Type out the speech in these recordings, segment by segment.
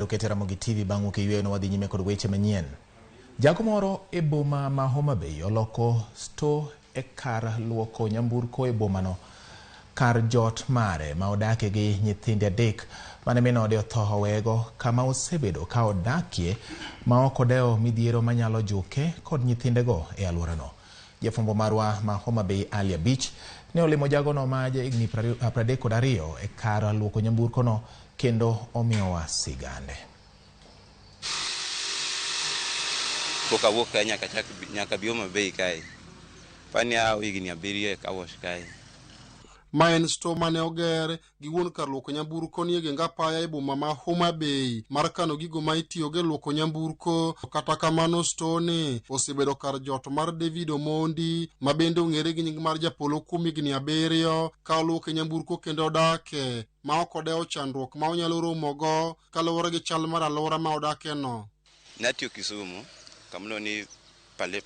Okete Ramogi TV bang' wuok e yweyo wadhi nyime kod weche manyien. Jago moro e boma ma Homa Bay oloko store e kar luoko nyamburko e bomano kar jot mare ma odake gi nyithinde adek mane min ode otho owego kama osebedo ka odakie ma ok odewo midhiero manyalo juke kod nyithindego e alworano. Jafwambo marwa ma Homa Bay Ali Abich ne olimo jagono ma jahigni 32 e kar luoko nyamburkono kendo omiyowa sigande. Pok awuok kae nyaka chak nyaka bi Homa Bay kae. Pani awo higni 7 e car wash kae. Ma en store mane oger gi wuon kar luoko nyamburko nie geng apaya e boma ma Homa Bay mar kano gigo ma itiyogo e luoko nyamburko. Kata kamano store ni osebedo kar jot mar David Omondi ma bende ong'ere gi nying mar Japolo kuom higni 7 ka oluoke nyamburko kendo odake ma ok odewo chandruok ma onyalo romogo kaluwore gi chal mar alwora ma odakeno. Natiyo Kisumu kamano ni pale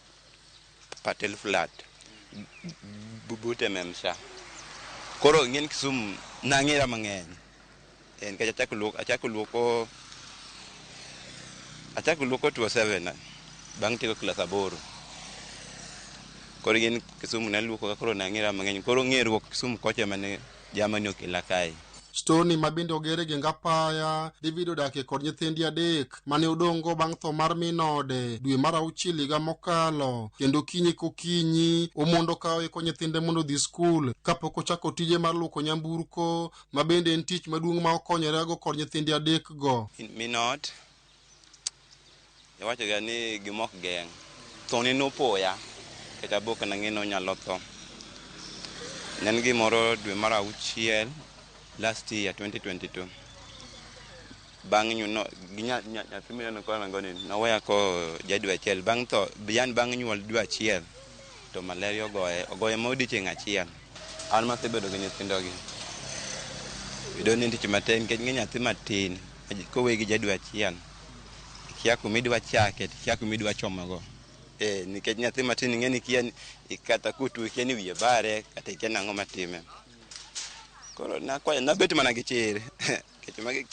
Patel flat bute memsha. Koro ng'en Kisumu nang'era mang'eny. En nikech achako luoko 27 bang' tieko klas 8. Koro ng'en Kisumu naluoko ka koro nang'era mang'eny. Koro ng'eruok Kisumu kocha mane jamani okela kae. Stone ma bende oger e geng apaya, David odakie kod nyithinde 3 mane odong'go bang' tho mar min ode dwe mar 6 higa mokalo, kendo okinyi kokinyi omondo ka oiko nyithinde mondo odhi skul kapok ochako tije mar luoko nyamburko ma bende en tich maduong' ma okonyorego kod nyithinde 3 go. Min ot iwacho ga ni gima ok geng', thone nopoya kata bok nang'e ni onyalo tho. Ne en gimoro dwe mar 6 last year 2022. Bang' nyuno nyathi mineno kona go ni noweya ko ja dwe 1 bang' tho, yani bang' nyuol dwe 1 to malaria ogoye ma odiochieng' achiel. An masebedo gi nyithindo gi. Yudo ni tich matek nikech ng'e nyathi matin kowe gi ja dwe 1 ikia kuma idwa chake to ikia kuma idwa chomogo. Nikech nyathi matin ing'e ni ikia ni kata kotuo ikia ni wiye bare kata ikia nang'o matime. Koro nakwayo nabet mana gi chir. Nikech magi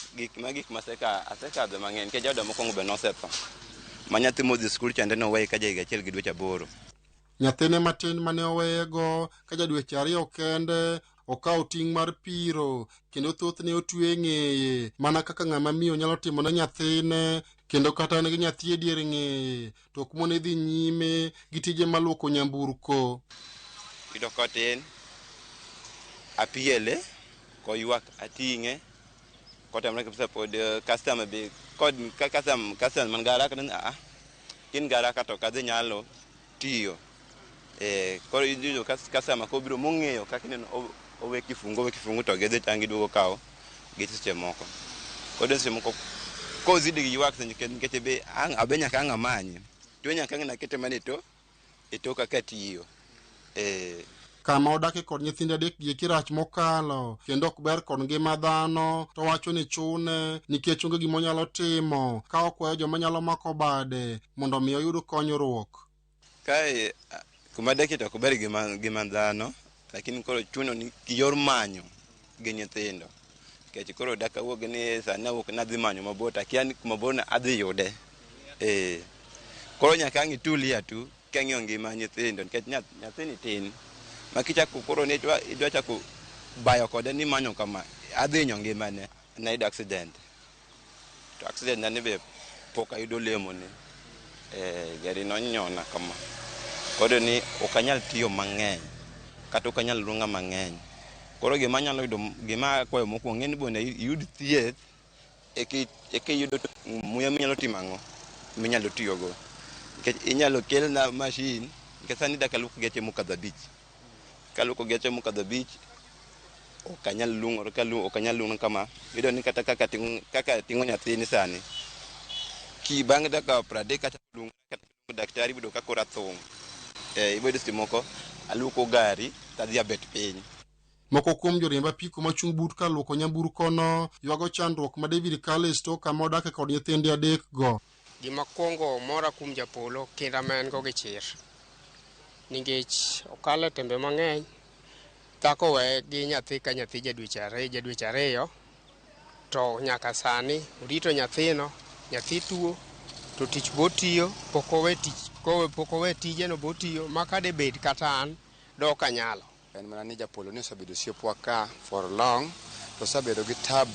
gik ma asekadho mang'eny nikech jaoda mokwongo be nosetho. Ma nyathi modhi skul chande noweye ka ja higa 1 gi dweche 8. Nyathine matin mane oweyego ka ja dweche 2 kende okawo ting' mar piro kendo thothne otwe ng'eye mana kaka ng'ama miyo nyalo timo ne nyathine, kendo kata en gi nyathi e dier ng'eye to ok mone dhi nyime gi tije mar luoko nyamburko. Yudo kotin apiele koywak ating'e kotamre kabisa pod customer be kod ka customer man garaka ni a kin garaka to kadhi nyalo tiyo. Koro iyudo customer kobiro mong'eyo kaka ineno owe kifungu to gidhi tangi duogo kawo gi seche moko. Koro seche moko kozidi gi ywak nikech be ang' abe nyaka ang' amanye. To nyaka ang' nakete mana e to kaka tiyo. Kama odake kod nyithinde 3 gi kirach mokalo kendo ok ber kod ngima dhano to wacho ni chune nikech onge gima onyalo timo ka okwayo joma nyalo mako bade mondo mi oyud konyruok. Kae kuma adakie to ok ber ngima dhano, lakini koro chuno ni yor manyo gi nyithindo. Nikech koro dak awuog ni sani awuok nadhi manyo mabor to akia ni kuma bor no adhi yude. Koro nyaka ang' itulia tu kang'iyo ngima nyithindo nikech nyathini tin. Ma kichako koro ni idwa chako bayo kode ni manyo kama adhi hinyo ngimane. Nayudo accident. To accident na ni be pok ayudo lemone. Gari nonyona kama. Koro ni ok anyal tiyo mang'eny kata ok anyal luonga mang'eny. Koro gima anyalo yudo, gima akwayo mokwongo en ni bende iyud thieth eka iyudo muya minyalo timo ang'o minyalo tiyogo. Nikech inyalo kelna machine nikech sani dak aluok geche mokadho 5. Kaluoko geche mokadho 5 ok anyal luongore ok anyal luongore kama. Iyudo ni kata kaka ting'o nyathini sani ki bang' dakika 30 kata luong kata daktari ibiro ka koro athung'. Ibedo seche moko aluoko gari tadhi abet piny. Moko kuom joriemb apiko machung' but kar luoko nyamburkono ywago chandruok ma David kale e store kama odake kod nyithinde 3 go. Gima kwongo mora kuom Japolo kinda ma en go gi chir. Nikech okalo e tembe mang'eny, dhako weye gi nyathi ka nyathi ja dweche 2. To nyaka sani orito nyathino, nyathi tuo, to tich botiyo, pok owe tich, pok owe tijeno botiyo, ma kade bed kata an, dok anyalo. En mana ni Japolo ni osebedo osiepwa ka for long, to osebedo gi tabu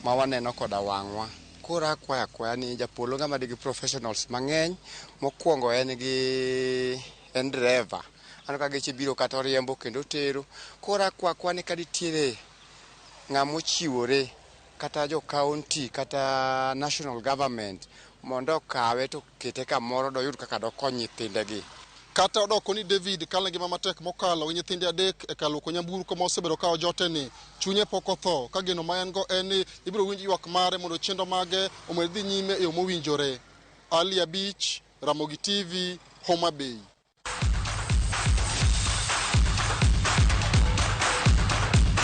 ma waneno koda wang'wa. Koro akwayo akwaya ni Japolo ng'ama nigi professionals mang'eny. Mokwongo en gi en driver. Aneno ka geche biro kata oriembo kendo tero. Koro akwayo akwaya ni ka nitiere ng'ama ochiwore kata jo county kata national government mondo okawe to kete kamoro doyud kaka dokony nyithindegi. Kata odoko ni David kalo e ngima matek mokalo gi nyithinde adek e kar luoko nyamburko ma osebedo ka ojote ni, chunye pok otho ka geno ma en go en ni ibiro winj ywak mare mondo chenro mage omed dhi nyime e yo mowinjore. Ali Abich, Ramogi TV, Homa Bay.